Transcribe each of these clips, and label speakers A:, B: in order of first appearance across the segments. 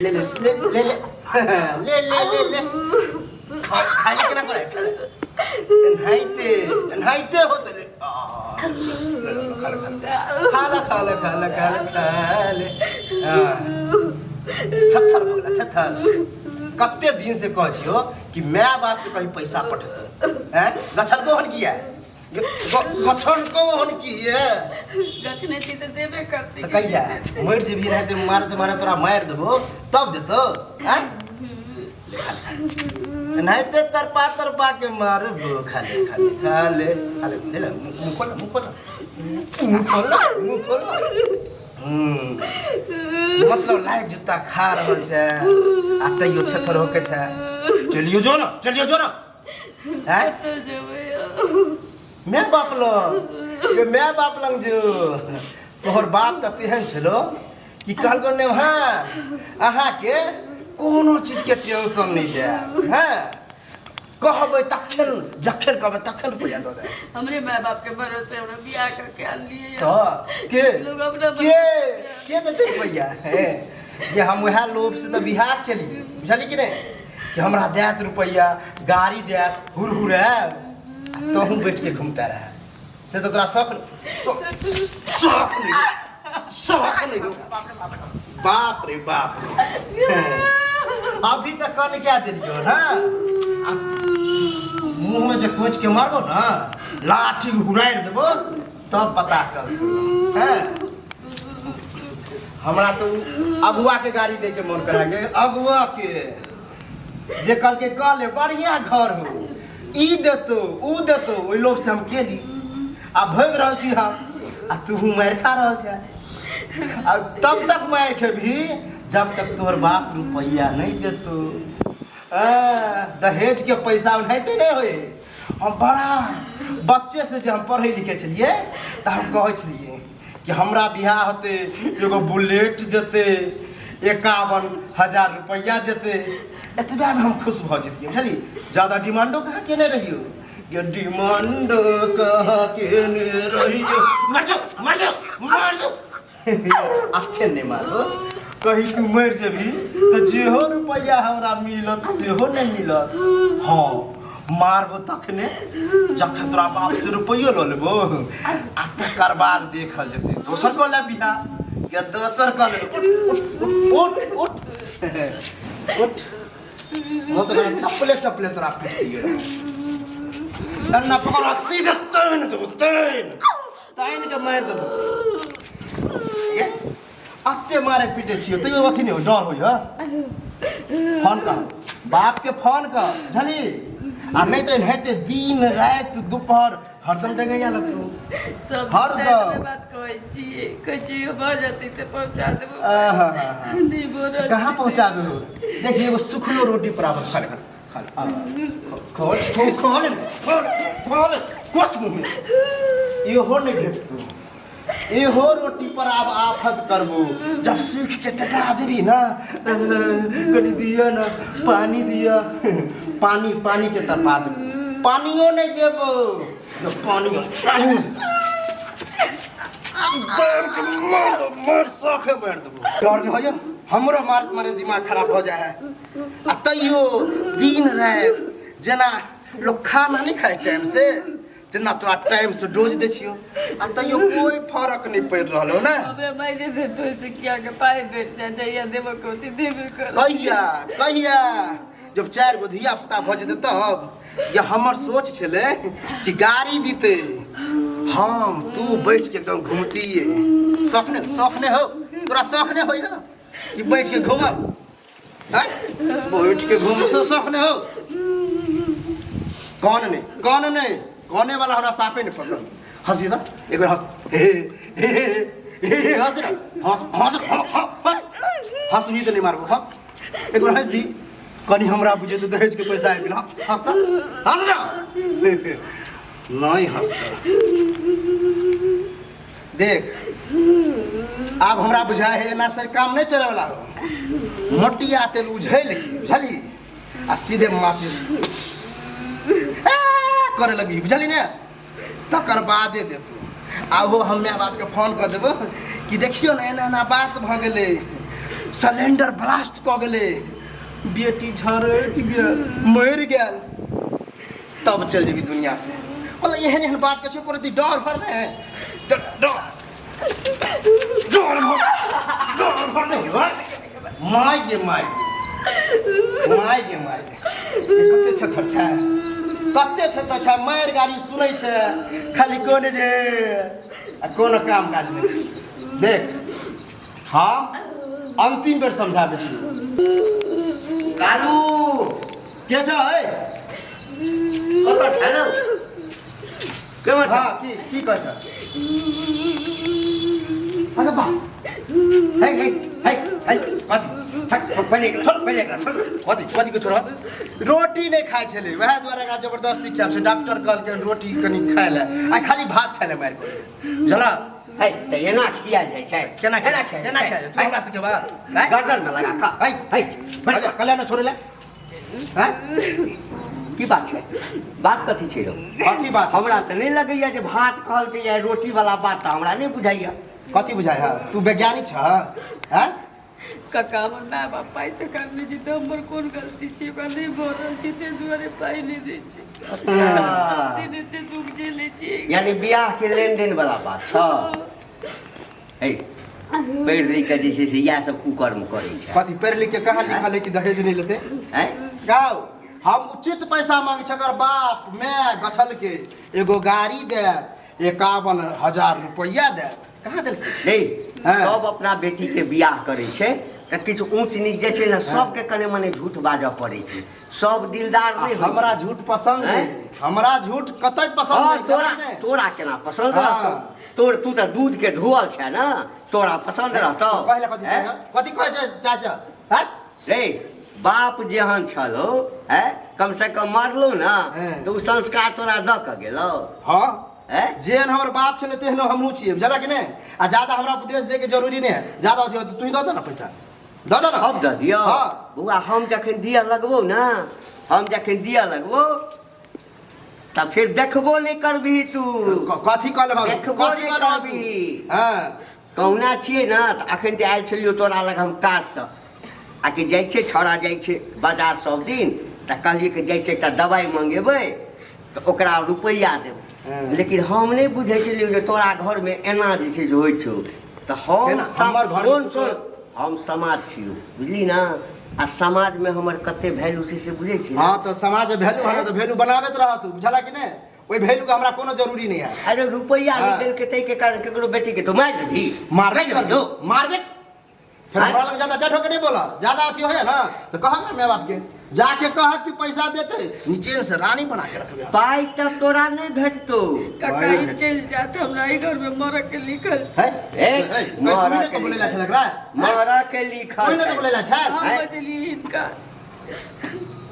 A: ले ले ले ले ले ले ले ले ले खा खाए केना करे एनाहिते एनाहिते होते ले आ, ले, ले, खा ले खा ले खा ले खा ले खा ले खा ले खा ले हाँ। छत्थर भऽ गेलै छत्थर कते दिन से कहै छियौ कि माय बाप के कहीं पैसा पठेतौ हैं गछलको हन किया गछलको हन किया
B: गछने छी तऽ देबे करतै
A: तऽ कहिया मरि जेबही रहै तऽ मारते मारे तोरा मारि देबो तब देतौ आँय एनाहिते तरपा तरपा के मारबो खा ले खा ले खा ले खा ले ले ले मुँह खोल मुँह खोल मुँह खोल मुँह खोल मतलब लाइट जूता खा रहल छै आ तैयो छथर होके छै चलियो जो ना चलियो जो ना हैं
B: कतऽ जेबै हम?
A: मैं बाप लग ये मैं बाप लग जो तोहर बाप तऽ तेहन छलो कि कहलको ने हाँ अहाँके कोनो चीजके टेंशन नहि देब हँ कहबै तखन जखन कहबै तखन रुपैआ दऽ देब
B: हमरे माय बाप के भरोसे हमरा बियाह करके आनलियै
A: तऽ के
B: लोग अपना
A: के के देतै रुपैआ हे जे हम उएह लोभ से तऽ बियाह केलियै बुझलियै कि नहि कि हमरा देत रुपैआ गाड़ी देत हुरहुरायब आ तहूँ बैठ के घूमता रह से तऽ तोरा शौक शौक शौक नहि शौक नहि बाप रे बाप रे अभी तक कन क्या देलियो ना आ मुँह में जे कोच के मारबो ना लाठी हुरारि देबो तब पता चलतौ हैं हमरा तो अगुआ के गाड़ी दे के मन करा के अगुआ के जे कहलकै कह ले बढ़िया घर हो ई देतो ऊ देतो ओहि लोग से हम केली आ भोगि रहल छी हम आ तू मारि खा रहल छै आ तब तक मारि खेबही जब तक तोहर बाप रुपैआ नहि देतो आ, दहेज के पैसा ओनाहिते नहि होइ हम बड़ा बच्चे से जे हम पढ़ै लिखै छलियै तऽ हम कहै छलियै कि हमरा बियाह होतै एगो बुलेट देतै 51,000 रुपैआ देतै एतबेमे हम खुश भऽ जैतियै बुझलियै ज्यादा डिमांडो कहाँ केने रहियौ ये डिमांडो कहाँ केने रहियौ मर जाओ मर जाओ मर जाओ आखे नहि मारबो कहीं तू मरि जेबही तऽ जेहो रुपैआ हमरा मिलत सेहो नहि मिलत हँ मारबो तखने जखन तोरा बाप से रुपैयो लऽ लेबो आ तकर बाद देखल जेतै दोसर कऽ ले बियाह या दोसर कऽ ले उठ उठ उठ उठ उठ वो तो चप्पले चप्पले तोरा पीट दिए डन्ना पकड़ सीधे तैन देबो तैन तैन के मारि देबो ये अत्ते मारे पीटे छियो तैयो अथी नहीं हो डर होई ह फोन कर बाप के फोन कर बुझली आ नहीं तो एनाहिते दिन राति दोपहर हरदम डेंगैया लगतौ
B: सब
A: हरदम।
B: साइड में बात कहै छियै कहै छियै भऽ जेतै तऽ पहुँचा देबो
A: आहा।
B: नहि बोलल
A: कहाँ पहुँचा देबो देखिए एगो सुखलो रोटी बराबर खा ले खा ले, खा ले खोल खोल खोल खोल खोल कोच मुँह में इहो नहीं भेटतौ इहो रोटी पर आब आफत करबो जब सूख के टटा देबी ना कनि दिअ ना पानी दिअ पानी पानी के तपा देबो पानियो नहीं देबो न पानी पानी मार के मार दो मार साफे मार देबो डर नहीं होइए हमरो मारत मारे दिमाग खराब हो जाए है आ तैयो दिन राति जेना लोग खाना नहीं खाए टाइम से तेना तोरा टाइम से डोज दै छियौ आ तैयो कोई फर्क नहीं पड़ि रहल हो ना
B: हमरा मायने दे तो से किया के पाई भेट जाए जहिया देबो के होती देबे कर
A: कहिया कहिया जब चारि गो धिया पुता भऽ जेतै तब या हमर सोच छलै कि गाड़ी दितै हम तू बैठ के एकदम घूमतियै शौक नहि शौक नहि हौ तोरा शौक नहि होइए कि बैठ के घूमब आँय? बैठ के घूम से शौक नहि हौ कौन नहीं कौन नहीं कौने वाला हमरा साफे नहीं पसंद हंसी तऽ एक बेर हंस हे हे हे हे हंस ना हंस हंस हंस हंस हंस भी तऽ नहीं मारबो हंस एक बेर हंस दी कनी हमरा बुझे तऽ दहेज के पैसा आबि गेल हंस तऽ हंस ना नहीं हंस देख आब हमरा बुझाय है एना से काम नहीं चले वाला हो मोटिया तेल उझैल के बुझली आ सीधे माटी ए, करे लगी बुझली ने तकर बादे देतू आ वो हम माय बापके फोन कऽ देबो कि देखियौ ने एना एना बात भऽ गेलै सिलेंडर ब्लास्ट कऽ गेलै, बेटी झरकि गेल, मरि गेल, तब चलि जेबी दुनिया से। मतलब एहन एहन बात के छै कोनो डर भर नहि डर डर डर भर डर भर नहीं हो। माय गे माय गे माय गे माय गे, कते छथर छै, कते थेथर छै। मारि गाड़ी सुनै छै खाली, कोन रे आ कोनो काम काज नहि। देख, हम अंतिम बेर समझाबै छी।
C: कालू।
A: के छ है?
C: कतऽ छै रौ? केम्हर छ?
A: हाँ, की की कहै छ?
C: अरे बा, हे हे हे
A: है, कथी?
C: हट, पहिले एकरा छोड़, पहिले एकरा छोड़।
A: कथी कथी के छोड़? रोटी नहि खाइ छलै, वएह दुआरे एकरा जबरदस्ती खायब छै। डॉक्टर कहलकै रोटी कनि खाय लए, आ खाली भात खाय लए मारि कऽ बुझल।
C: है तऽ एना खियाल जाइ छै?
A: केना?
C: एना खियाल?
A: केना
C: जाइ
A: खाय
C: छै?
A: तू हमरा सबके बात हैं?
C: गर्दन में लगा कऽ।
A: है।
C: है।
A: कल्याण छोड़े ले हैं?
C: की बात छै? बात कथी छै रौ?
A: कथी बात?
C: हमरा तऽ नहि लगैया जे भात कहलकैया, रोटी वाला बात तऽ हमरा नहि बुझाइया।
A: कथी बुझाइ है? तू वैज्ञानिक छ हैं?
B: काका, हमर माय बाप पाइ से काम नहि छै तऽ हमर कोन गलती छै? ओकरा नहि भऽ रहल छै, ताहि दुआरे पाइ नहि दै छै। सब दिन एते दुख झेलै छी।
C: यानी बियाह के लेन देन वाला बात छ। है, पढ़ि लिख के जे छै से इएह सब कुकर्म करै छै।
A: कथी पढ़ि लिख के? कहाँ लिखल है कि दहेज नहीं लेते?
C: हैं?
A: गाओ, हम उचित पैसा मांग छै। अगर बाप माय गछल के एगो गाड़ी दे, 51,000 रुपया दे, कहाँ देलकै?
C: नहीं।
A: हाँ।
C: सब अपना बेटी के बियाह करै छै तऽ किछु ऊँच नीच जे छै ने, सबके कने मने झूठ बाजऽ पड़ै छै। सब दिलदार
A: आ
C: नहि होइ
A: हमरा
C: छै।
A: झूठ पसंद
C: हैं?
A: नहीं, हमरा झूठ कतई पसंद
C: हाँ,
A: नहीं।
C: तोरा
A: नहीं।
C: तोरा केना पसंद
A: हाँ।
C: रहतौ? तोर तू तऽ दूध के धोअल छै ने, तोरा पसंद रहतौ?
A: कहले कथी?
C: हैं?
A: चाचा कथी कहै छै चाचा हैं?
C: रे बाप जेहन छलो है, कम से कम मरलो ना
A: हैं।
C: तऽ ओ संस्कार तोरा दऽ कऽ गेलो।
A: हाँ।
C: हैं?
A: जेहन हमर बाप छलै तेहनो हमहूँ छियै, बुझला कि नहि? आ ज्यादा हमरा उपदेश दै के जरूरी नहि है। ज्यादा अथी होतै, तू ही दऽ दे ना, पैसा दऽ दे ना।
C: हम दऽ दियौ?
A: हाँ।
C: बौआ, हम जखन दिअ लगबौ ने, हम जखन दिअ लगबौ तऽ फेर देखबो नहि करबिही तू।
A: कथी कहले बाबू?
C: देखबो
A: कथी
C: नहि
A: कहले बाबू?
C: करबिही।
A: हाँ।
C: कहुना छियै ने तऽ अखन जे आयल छलियौ तोरा लग हम काजसँ, आ कि जाइ छै छौड़ा, जाइ छै बाजार सब दिन, तऽ कहलियै कि जाइ छै एकटा दवाइ मंगेबै तऽ ओकरा रुपैआ देबै। लेकिन हम नहि बुझै छलियै जे तोरा घरमे एना जे छै से होइ छौ। तऽ हम
A: केना? हमर घरमे
C: सुन सुन, हम समाज छियौ, बुझली ने? आ समाजमे हमर कते वैल्यू छै से बुझै छी ने?
A: हाँ, तऽ समाज वैल्यू है, तऽ वैल्यू बनाबैत रह तू, बुझला कि नहि? ओहि वैल्यू के हमरा कोनो जरूरी नहि है।
C: अरे, रुपैआ नहि देलकै ताहिके कारण केकरो बेटीके तो मारि देबही?
A: मारबे
C: मारि
A: करबे,
C: देबही।
A: मारबे फिर।
C: आँय?
A: हमरा लग ज्यादा डर होके नहीं बोला। ज्यादा अथी होया ना तो कहा ना माय बाप के जाके कहा कि पैसा देते, नीचे से रानी बना के रखबे।
C: पाइ तऽ तोरा नहि भेटतौ।
B: काका, ई चलि जात, हमरा एहि घरमे मरऽ के लिखल छै।
A: है।
C: ए,
A: ए, तू
C: मरऽ
A: नहीं
C: के
A: तो बोले ला
C: लिखल।
A: छलक रा?
C: मरऽ के लिखल
A: तू नहीं तो
C: छै।
A: बोले ला छल?
B: हम
C: आँय?
B: बचलियै हिनका,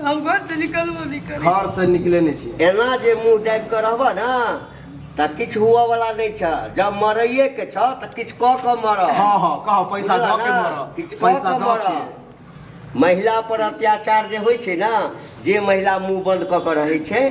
B: हम घर से निकलबो नहि करी।
A: घर से निकले नहीं छी।
C: एना जे मुँह दाबि कऽ रहबह ने तऽ किछु हुअ वाला नहि छ। जब मरैये के छ तऽ किछु कऽ कऽ मरह।
A: हाँ हाँ, कहो पैसा
C: बुझलह
A: दऽ के
C: ने?
A: मरह।
C: किछु कऽ
A: पैसा
C: कऽ
A: दऽ
C: मरह।
A: के।
C: महिला पर अत्याचार जे होइ छै ने, जे महिला मुंह बंद कऽ कऽ रहै छै,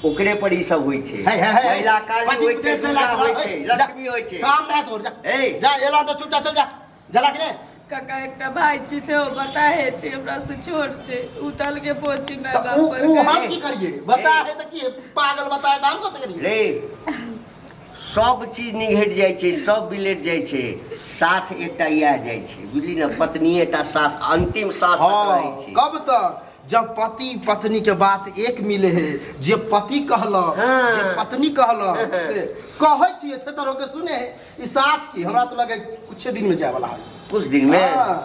C: ओकरे पर ई सब होइ छै।
A: हे हे हे,
C: महिला काली
A: कथी
C: होइ छै,
A: उपदेश दै
C: दुर्गा
A: ला
C: होइ
A: छला?
C: छै,
A: हे, जा,
C: लक्ष्मी होइ छै।
A: काम नहि तोर, जा।
C: ए।
A: जा, एला तऽ चुपचाप चल जा, जला कि नहि?
B: काका, एकटा भाय छै से ओ बताहे छै, हमरा से छोट छै, ओ तल के पहुंची माय
A: तऽ
B: बाप
A: उ
B: पर
A: उ
B: गए।
A: हम की करिए? बता है तऽ की पागल बताए तऽ हम कथी करिए?
C: रे, सब चीज निघटि जाइ छै, सब बिलटि जाइ छै, साथ एकटा इएह जाइ छै, बुझली ने? पत्नीए टा साथ अंतिम साँस तक
A: हाँ
C: रहै छै।
A: कब तक? जब पति पत्नी के बात एक मिले है, जे पति कहल, जे पत्नी कहल से कहै छियै, थे तरह के सुने है। ई साथ की हमरा तो लगे कुछ दिन में जाए वाला है।
C: कुछ दिन में?
A: हाँ,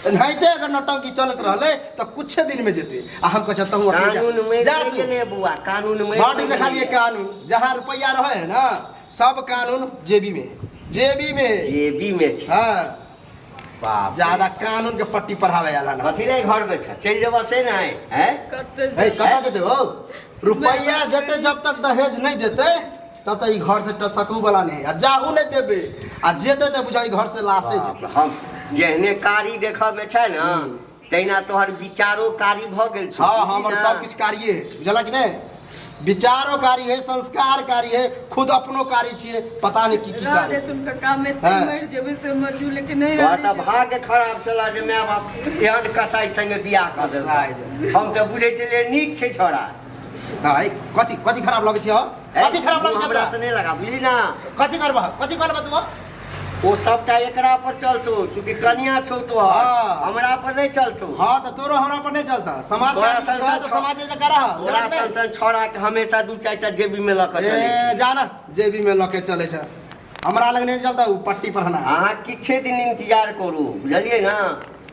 A: एनाहिते अगर नौटंकी चलत रहले तऽ कुछ दिन में जेते। आ हम कहै तहूँ अकेले जा।
C: कानून में
A: जा तू।
C: गेलै बौआ, कानून में
A: बड देखलिए कानून, जहाँ रुपया रहे है ना, सब कानून जेबी में है, जेबी में है।
C: जेबी में छै।
A: हाँ।
C: बाप रे।
A: ज्यादा कानून के पट्टी पढ़ावे आला ना।
C: कथी ले घर में छ? चलि जेबऽ से ने हैं?
B: कतऽ?
A: हे, कतऽ जेते हो? रुपया देते, जब तक दहेज नहीं देते तब तक ई घर से टसकू वाला नहीं। आ जाहू नहीं देबे, आ जेते ते बुझा ई घर से लाशे जेते।
C: हम जेहने कारी देखऽ में छै ने, तहिना तोहर विचारो कारी भऽ गेल छौ।
A: हाँ, हमर
C: बुझली
A: सब
C: ने?
A: किछु कार्य है, बुझला कि नहीं? विचारो कारी है, संस्कार कारी है, खुद अपनो कारी छियै, पता नहीं की की
B: रह
A: कारी।
B: दे तुमका काम में
A: हाँ।
B: मर जेबै से मजू, लेकिन नहीं
C: तोरा
B: रह
C: तऽ भाग्य खराब छला जे माय बाप एहन कसाई संगे बियाह कऽ
A: कसाई
C: देलक। हम तऽ बुझै छलियै नीक छै छौड़ा।
A: नहीं, कथी कथी खराब लगै छै हो? कथी खराब लगै छै
C: हमरा
A: तोरा?
C: से नहि लगा, बुझली ना?
A: कथी करबह, कथी करबह तू?
C: ओ सबटा एकरा पर चलतो, चूँकि कनिया छौ तोहर।
A: हाँ।
C: हमरा पर नहीं चलतो।
A: हाँ, तो तोरो हमरा पर नहीं चलता। समाज
C: तोरा
A: के आदमी
C: सन
A: छह
C: सन
A: तो समाज जे करह।
C: तोरा
A: गलत
C: सन
A: नहीं।
C: सन छौड़ा के हमेशा दू चारि टा जेबी में लऽ कऽ चलै
A: ए
C: छै।
A: जा ना, जेबी में लके चले छै, हमरा लग नहीं चलता उ पट्टी पर हना।
C: अहाँ किछे दिन इंतजार करू, बुझलियै ना?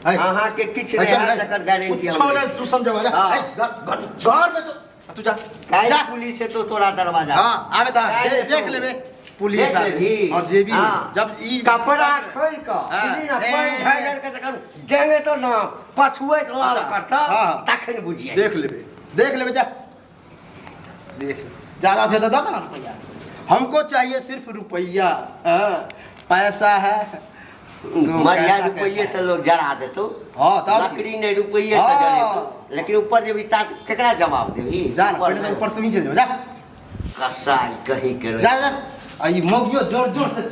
A: है।
C: अहाँ के किछु
A: है,
C: नहि
A: चल,
C: हैत
A: है।
C: तकर गारंटी
A: कुछो
C: हम
A: नहीं,
C: दै
A: तू समझबा जा।
C: हाँ।
A: है, घर घर घर में तो तू जा।
C: काल्हि
A: जा।
C: पुलिस एतौ तोरा दरवाजा।
A: हाँ, आबे ता
C: काल्हि
A: देख
C: एतौ।
A: लेबे पुलिस
C: देख
A: आबे।
C: लेबही।
A: हाँ, जेबी में।
C: हाँ।
A: जब ई
C: कपड़ा खोलि कऽ,
A: हाँ।
C: बुझली ना,
A: ए।
C: पानि ढारि ढारि कऽ जखन डेंगे तो ना पछुएत लाल
A: अच्छा।
C: करतौ,
A: हाँ।
C: तखन बुझियै।
A: देख लेबे, देख लेबे, जा देख ले। ज्यादा से ज्यादा दे ना रुपया, हमको चाहिए सिर्फ रुपया। हाँ, पैसा है तो
C: मरिया
A: कैसा
C: रुपये
A: कैसा
C: से लोग जरा देतो।
A: हाँ, तब की?
C: लकड़ी नहीं, रुपये से
A: हाँ।
C: जरेतो, लेकिन ऊपर जेबही साथ केकरा जवाब देबही?
A: जा ना,
C: ऊपर
A: पहले तो ऊपर तुम ही चल जाओ, जा।
C: कसाई कहीं के
A: जा जा। आ ई मौगियो जोर जोर से।